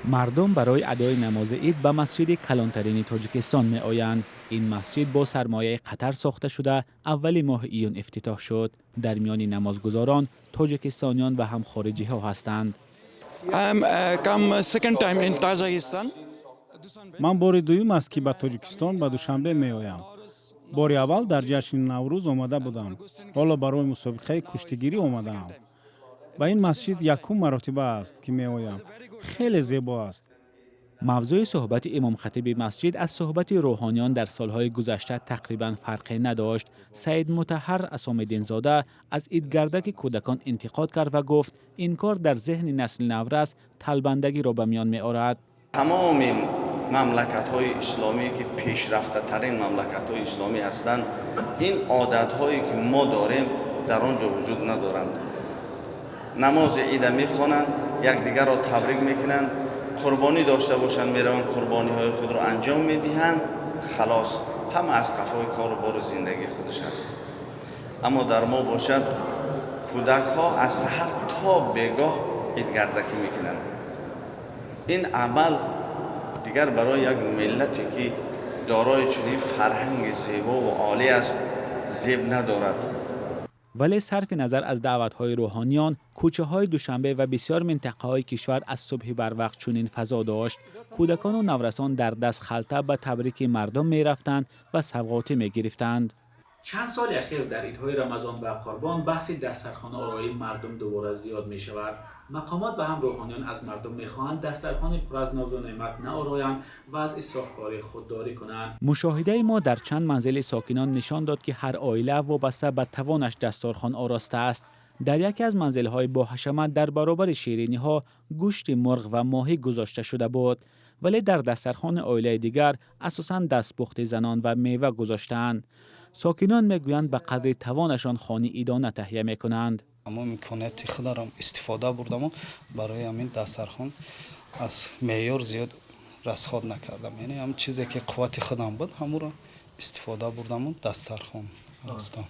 Мардум барои адои намози ид ба масҷиди калонтарини Тоҷикистон меоянд. Ин масҷид бо сармояи Қатар сохта шуда, аввали моҳи июн ифтитоҳ шуд. Дар миёни намозгузорон тоҷикистониён ва ҳам хориҷиҳо ҳастанд. I'm come second time in Tajikistan. Ман бори дуюм аст, ки ба Тоҷикистон, ба Душанбе меоям. Бори аввал дар ҷашни Наврӯз омада будам. Ҳоло барои мусобиқаи куштигирӣ омадаам. Ба ин масҷид якум маротиба аст, ки меоям. Хеле зебо аст. Мавзӯи суҳбати имомхатиби масҷид аз суҳбати рӯҳониён дар солҳои гузашта тақрибан фарқе надошт. Саид Мутаҳҳар Асомиддинзода аз идгардаки кӯдакон интиқод кард ва гуфт, ин кор дар зеҳни насли наврас талбандагиро ба миён меорад. Тамоми мамлакатҳои исломӣ, ки пешрафтатарин мамлакатҳои исломӣ ҳастанд, ин одатҳое, ки мо дорем, дар он ҷо вуҷуд надоранд. Намози ида мехонанд, якдигарро табрик мекунанд, қурбонӣ дошта бошанд, мераванд, қурбониҳои худро анҷом медиҳанд, халос, ҳама аз қафои кору бору зиндагии худаш аст. Аммо дар мо бошад, кӯдакҳо аз саҳар то бегоҳ идгардакӣ мекунанд. Ин амал дигар барои як миллате, ки дорои чунин фарҳанги зебову олӣ аст, зеб надорад. Вале сарфи назар аз даъватҳои рӯҳониён, кӯчаҳои Душанбе ва бисёр минтақаҳои кишвар аз субҳи барвақт чунин фазо дошт. Кӯдакону наврасон дар даст халта ба табрики мардум мерафтанд ва савғотӣ мегирифтанд. Чанд соли ахир дар идҳои Рамазон ва Қурбон баҳси дастархонаороии мардум дубора зиёд мешавад. Мақомот ва ҳам рӯҳониён аз мардум мехоҳанд, дастархони пур аз нозу неъмат наороянд ва аз исрофкорӣ худдорӣ кунанд. Мушоҳидаи мо дар чанд манзили сокинон нишон дод, ки ҳар оила вобаста ба тавонаш дастархон оростааст. Дар яке аз манзилҳои боҳашамат дар баробари шириниҳо гӯшти мурғ ва моҳӣ гузошта шуда буд, вале дар дастархони оилаи дигар асосан дастпухти занон ва мева гузоштаанд. Сокинон мегӯянд, ба қадри тавонашон хони идона таҳия мекунанд. Ҳамон имконияти хударо истифода бурдаму барои ҳамин дастархон аз меъёр зиёд расход накардам. Яъне ҳам чизе, ки қуввати худам буд, ҳамонро истифода бурдаму дастархон оростам.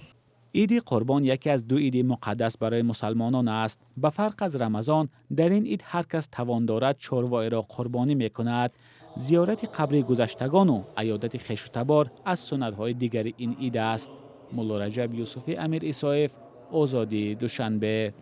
Иди Қурбон яке аз ду иди муқаддас барои мусалмонон аст. Ба фарқ аз Рамазон, дар ин ид ҳар кас тавон дорад, чорвоеро қурбонӣ мекунад. Зиёрати қабри гузаштагону аёдати хешутабор аз суннатҳои дигари ин ид аст. Мулло Раҷаб Юсуфӣ, Амир Исоев, Озодӣ, Душанбе.